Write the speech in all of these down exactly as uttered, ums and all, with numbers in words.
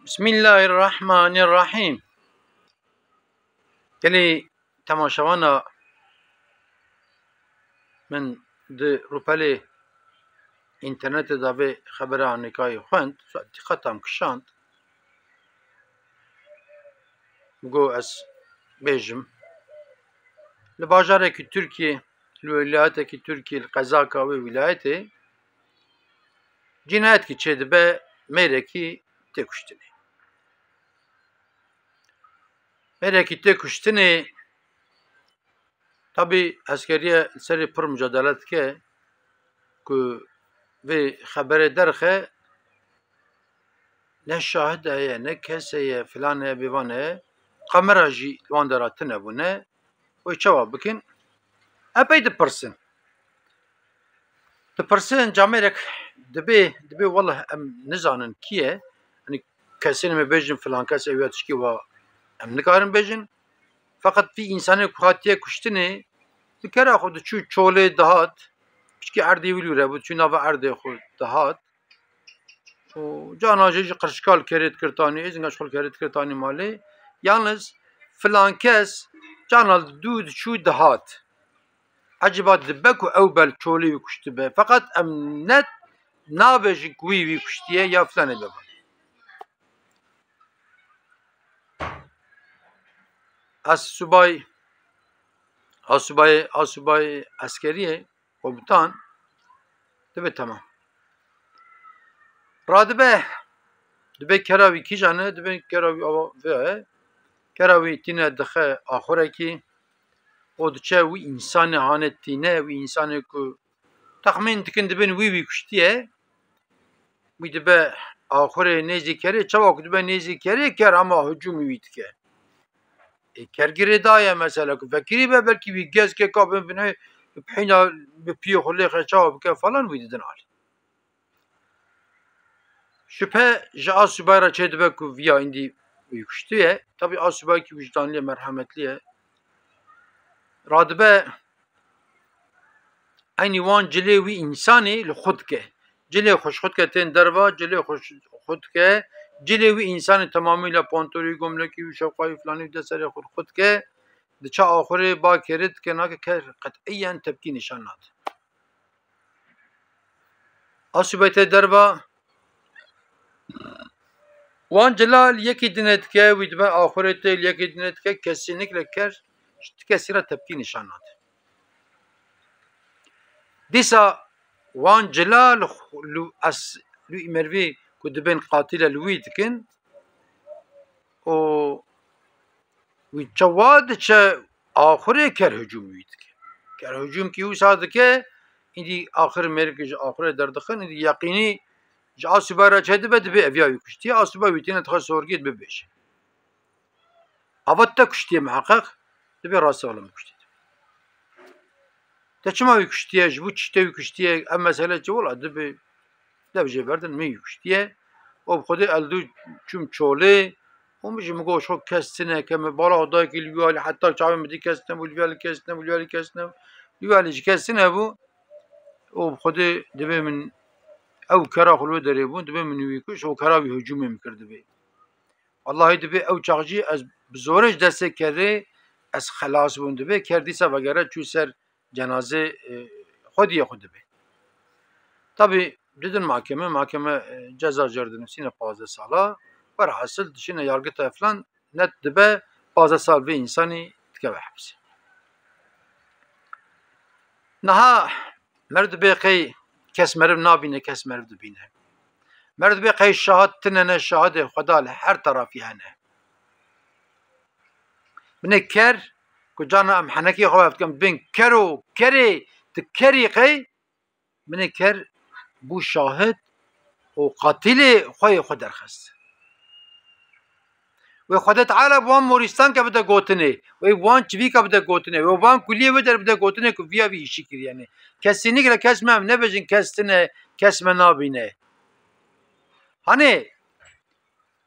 Bismillahirrahmanirrahim. Gelî temaşevana min di rûpelê înternetê de vê xebera Amerîkayê xwend, dîqeta min kişand. Go ez bêjim, li bajarekî Tirkiyê, li wîlayetekî Tirkiyê, li qezaka wê wîlayetê cînayetkî çêdibe, mêrekî tê kuştinê. Mêrekî tê kuştinê, tabî eskeriye li serê pir mucadele dike ku vê xeberê derxe, ne şahid heye, ne kes heye, filan heye, bêvan heye, kamera jî li wan dera tune bûne. Wê çawa bikin? Epey dipirsin. Dipirsin, camêrek dibê, dibê, weleh em nizanin kî ye. Yanî kesên me bêjin filan kes ew ya tişkî wa em nikarin bêjin. Feqet vî însanê ku hatiye kuştinê, bi kera xwe diçû çolê dihat, piçkî erdê wî lûre bû, çû nava erdê xwe dihat. Û cana jê jî qirşika li kerê dikirtanî, êzinga ji xwe li kerê dikirtanî malê. Yalnız filan kes cana li dû diçû dihat. Eciba dibe ku ew bel çolê wî kuştibe. Feqet em ne nabêjin ku wî wî kuştiye ya filanê bebe. Ez subay, asubay, asubay eskeriyê, komutan, dibe temam. Radibe, dibe kera wî kîjan e, dibe kera wî ava vê ye. Kera wî tîne dixe axurekî, û diçe wî însanê hane tîne, wî însanê ku texmîn dikin dibin wî wî kuştiye. Wî dibe axurê nêzî kerê, çawa ku dibe nêzî kerê, ker hema hicûmî wî dike. Ê, ker girêdaye mesela ku vekirî be, belkî wî gez ke ka bin binê, bi peyna, bi piyê xwe lêxe çawa bike falan, wî didin alî. Şüphe ji a subay re çêdibe ku viya îndî wî kuştiye. Tabî a subaykî wijdanlî ye, merhemetlî ye. Radibe eynî wan cilê wî însanê li xwe dike. Cilê xwe ji xwe dike tên derva, cilê xwe ji xwe dike, cilê wî însanê temamî le pantorî, gomlekî û şewqayî filanî û de serê xwe li xwe dike. Diçe axurê ba kerê dike, nake ker qet'iyen tepkî nîşan nade. A subay tê derva, wan cila li yekî dinê dike, wî dibe axurê tê li yekî dinê dike, kesînik li ker ji ti kesî re tepkî nîşan nade. Dîsa wan cila li xu-, li es-, li merivî ku dibên qatîle li wî dikin û wî çawa diçe axurê ker hicûm wî dike. Ker hicûm kî wisa dike, îdî axir mêrikê ji axurê derdixin, îdî yeqînî ji a subay re çêdibe, dibê eviya wî kuştiye, a subay wî tîne dixe sorgiyê, dibê bêje. Ava te kuştiye miheqeq, dibê rastî wela min kuştiye. Te çima wî kuştiye, ji bo çi te wî kuştiye, ev mesele çi? Wela dibê dev jê berdin, min wî kuştiye. Û bi Xwedê ez dû çûm çolê û min jî min got, ji xwe kes tine ke min bala dayikî li wî alî, heta çavê min dî kes tine bû, li vî alî kes tine bû, li vî alî kes tine bû, li vî alî jî kes tine bû. Û bi Xwedê dibê min ew kera xwe li wê derê bûn, dibê min wî kuş û kera wî hicûmê min kir dibê. Wellahî dibê ew çax jî ez bi zorê ji destê kerê ez xelas bûm dibê. Ker dîsa vegere çû ser cenazê, e, xwediyê xwe dibê. Tabî didin mahkeme, mahkeme, e, ceza jê re dinivîsîne pazdeh sala. Werhasil dişîne yargita filan, net dibe pazdeh sal vê însanî dikeve hepsê. Niha Meriv dibê qey kes meriv nabîne, kes meriv dibîne. Meriv dibê qey şahid tine ne, şahidê Xweda li her terafî hene. Binê ker, ku carna em henekê xwe hev dikin, bên kero, kerê, tu kerî qey, binê ker bû şahid û qatilê xwe yê xwe derxist. Wê Xwedê Teala bi wan morîstanke bide gotinê, wê bi wan çivîka bide gotinê, wê bi wan kuliyê wê der bide gotinê ku viya vî îşî kiriye. Yanî kesînik re kes me em nebêjin kes tine, kes me nabîne. Hanê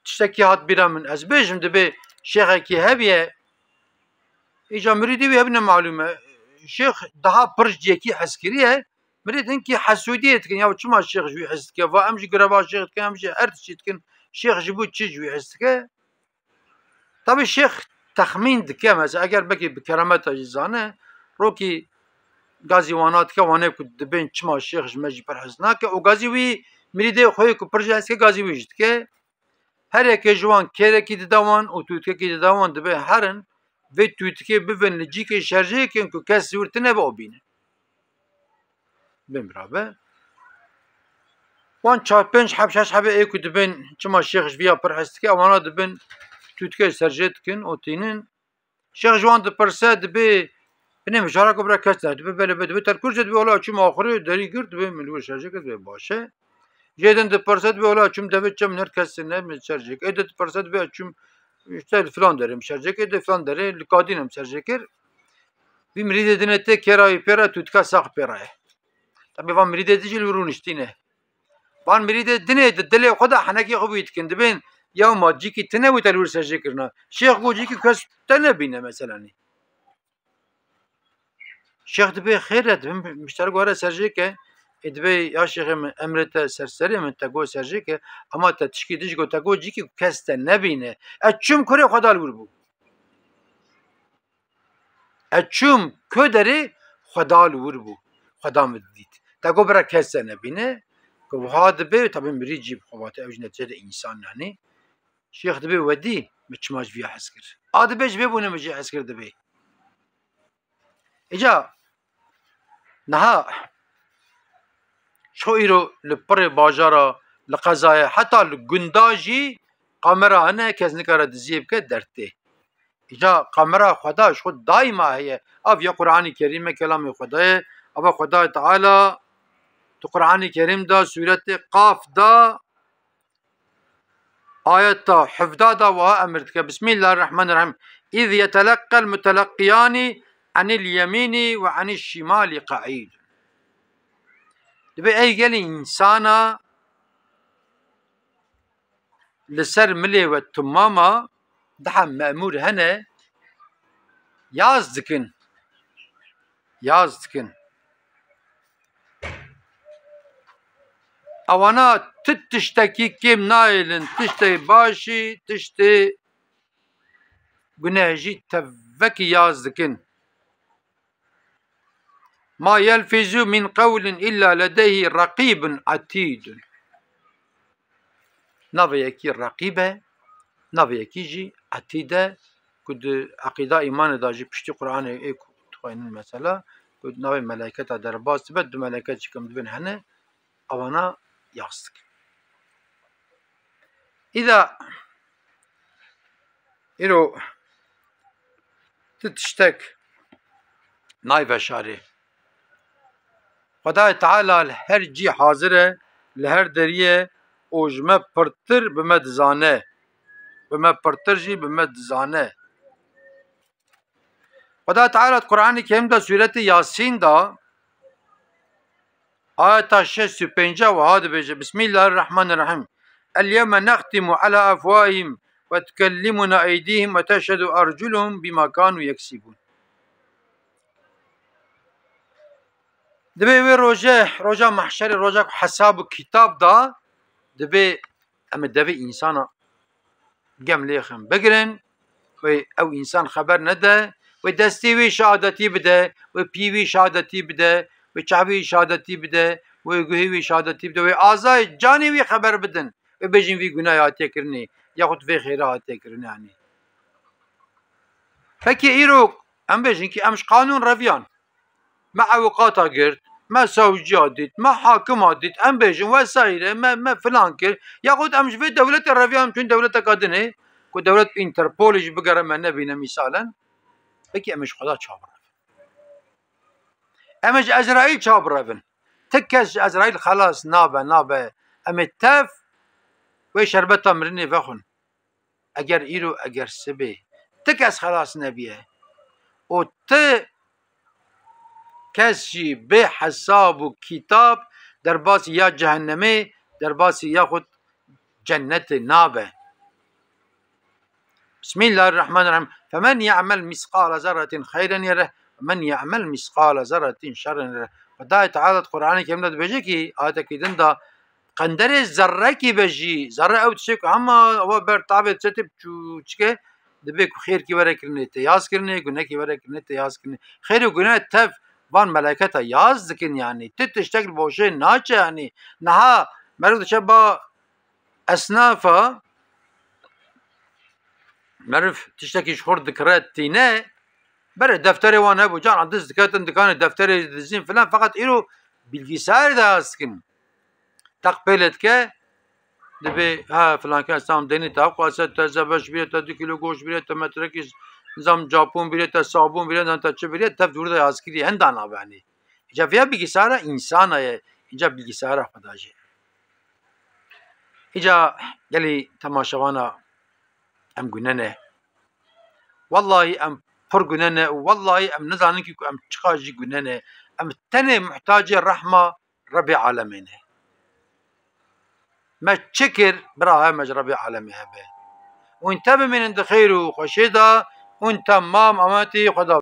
tiştekî hat bîra min, ez bêjim dibê şêxekî hebiye, îca mirîdî wî hebine malûm e. Şêx daha pir ji yekî hez kiriye, Mirîd hinkî hesûdiyê dikin, ya çima şêx ji wî hez dike? Va em jî greva şêx dikin, em jî her tiştî dikin. Şêx ji bo çi ji wî hez dike? Tabî şêx texmîn dike, mesela eger belkî bi kerameta jî zane, rokî gazî wana dike, wane ku dibên çima şêx ji me jî pir hez nake û gazî wî mirîdê xwe yê ku pir jî hez dike, gazî wî jî dike. Her yekê ji wan kêrekî dide wan û tûtkekî dide wan, dibê herin vê tûtikê bibin li cîkê şerjêkin ku kes ji wir tune be û bînin. Bin birabe. Wan çar pênc heb şeş hebê ê ku dibin çima şêx ji viya pir hez dike, ewana dibin tûtike ser jê dikin û tînin. Şêx ji wan dipirse, dibê binê mijara ku bira kes ne, dibê belê be, dibê terkur jê, dibê wala çûm axurê derî girt, dibê min li wir şerjê kir, dibê baş e. Jê din dipirse, dibê wala çûm devê çem nir kes ne min şerjê kir. Ê de dipirse, dibê çûm işte filan derê min şerjê kir, ê de filan derê li kadîn em şerjê kir. Vî mirîdê dinê tê kêra wî pê re, tûtika sax pê re ye. Tabî van mirîdê din jî li wir rûniştîne. Van mirîdê dinê di dilê xwe de henekê xwe bî dikin. Dibên ya ma cîkî tune wî te li wir ser jê kirina. Şêx got cîkî kes te nebîne mesela nî. Şêx dibê xêr e, dibê mişterik were ser jê ke. Ê dibê ya şêxê min emrê te ser serê min te got ser jê ke. Ama te tişkî din jî got, te got cîkî kes te nebîne. Ez çûm kurê xwe da li wir bû. Ez çûm ku derê Xweda li wir bû. Xweda min didît. Te got bira kes te nebîne. Ku wiha dibe, tabî mirî cî bi xwe vate, ew jî neticede însan nanî. Şêx dibê wedî, min çima ji viya hez kir? A dibê ji vê bûne min jî hez kir dibê. Îca niha ço îro li pirê bajara, li qezaya, heta li gunda jî kamera hene, kes nikare diziyê bike, derdê. Îca kamera Xweda ji xwe daîma heye. Ev ya Qur'anê Kerîm e, kelamê Xweda ye. Eva Xwedayê Teala di Qur'anê Kerîm de, sûretê Qaf de, ayeta hevdeh de wiha emir dike. Bismillahirrahmanirrahîm. Îz yeteleqqel muteleqqiyani anil yemini ve anil şimali qa'id. Dibê ey gelî însana li ser milê we tumama daha memûr hene, yaz dikin. Yaz dikin. Ewana tu tiştekî kêm nayêlin, tiştê başî, tiştê guneh jî tevekî yaz dikin. Ma yelfizu min qewlin illa ledeyhi raqibun atidun. Navê yekî Reqîb e, navê yekî jî Etîd e, ku di eqîda îmanê de jî piştî Qur'anê ê ku dixwînin mesela, ku navê melayketa derbas dibe, du melaiket jî kem dibin hene, ewana yaz dikin. Îda îro tu tiştek nayê veşarê. Xwedayê Teala li her cî hazir e, li her derî ye û ji me pirtir bi me dizane. Bi me pirtir jî bi me dizane. Xwedayê Teala di Qur'anê Kerîm de sûretê Yasîn de ayeta şêst û pênc wiha dibêje, Bismillahirrahmanirrahîm. El yewme nextimu ala efwahihim ve tukellimuna eydihim ve teşhedu erculuhum bima kanu yeksibun. Dibê wê roje, roja mahşerê, roja ku hesab û kitab da, dibê em ê devê însana gem lêxin bigirin, wê ew însan xeber nede, wê destê wê şehadetî bide, wê piyê wê şehadetî bide, wê çavê wê şehadetî bide, wê guhê wê şehadetî bide, wê azayê canê wê xeber bidin, wê bêjin vî gunayê hatiye kirinê, yaxud vê xêra hatiye kirinê, yanî. Pekî îro em bêjin ki em ji qanûn reviyan. Me ewqata girt, me savcîya dît, me hakima dît, em bêjin wesaîre, me, me filan kir. Yaxud em ji vê dewletê reviyan çûn dewleteka dinê, ku dewlet Interpolê jî bigere me nebîne mîsalen. Pekî em ê ji Xweda ça birevin? Em ê ji Ezraîl ça birevin? Ti kes ji Ezraîl xelas nabe, nabe. Em ê tev wê şerbeta mirinê vexwin. Eger îro, eger sibê ti kes xelas nebiye û ti kes jî bê hesab û kîtab derbasî ya cehennemê, derbasî yaxud cennetê nabe. Bismillahirrahmanirrahîm. Femen ya'mel misqala zerretin xeyren yereh, ve men ya'mel misqala zerretin şerren yereh. Xwedayê Teala di Qur'anê Kerîm de dibêje kî, ayetekî din de, qenderê zerrekî be jî, zerre ew tiştê ku hema ewa ber tavê çetê çûçike, dibê ku xêrkî were kirinê tê yaz kirinê, gunekî were kirinê tê yaz kirinê. Xêr û gune tev van meleketa yaz dikin, yanî. Tu tiştek li boşê naçe, yanî. Niha meriv diçe ba esnafa, meriv tiştekî ji xwe dikire tîne, berê defterê wan hebû, carna diz diketin dikanê defterê dizîn filan, feqet îro bilgisayar de yaz dikin. Teq pê lê dike, dibê, ha, filan kes tam denî te qase, te zebeş bîre, te du kîlo goşt bîre, te metrekî zam capon bîre, te sabûn bîre, dan te çi bîre, tev dûr de yazkirî henda nabe, yanî. Îca vêya bilgisayara însana ye, îca bilgisayara Xweda jî. Îca gelî temaşevana em gune ne. Wellahî em pir gune ne û wellahî em nizanin kî ku em çiqas jî gune ne. Em tenê muhtacê rehma Rebê alemê ne. Me çi kir, bira he me ji Rebê alemê hebe. Hûn te bimînin di xêr û xweşê de, hûn temam ametî Xweda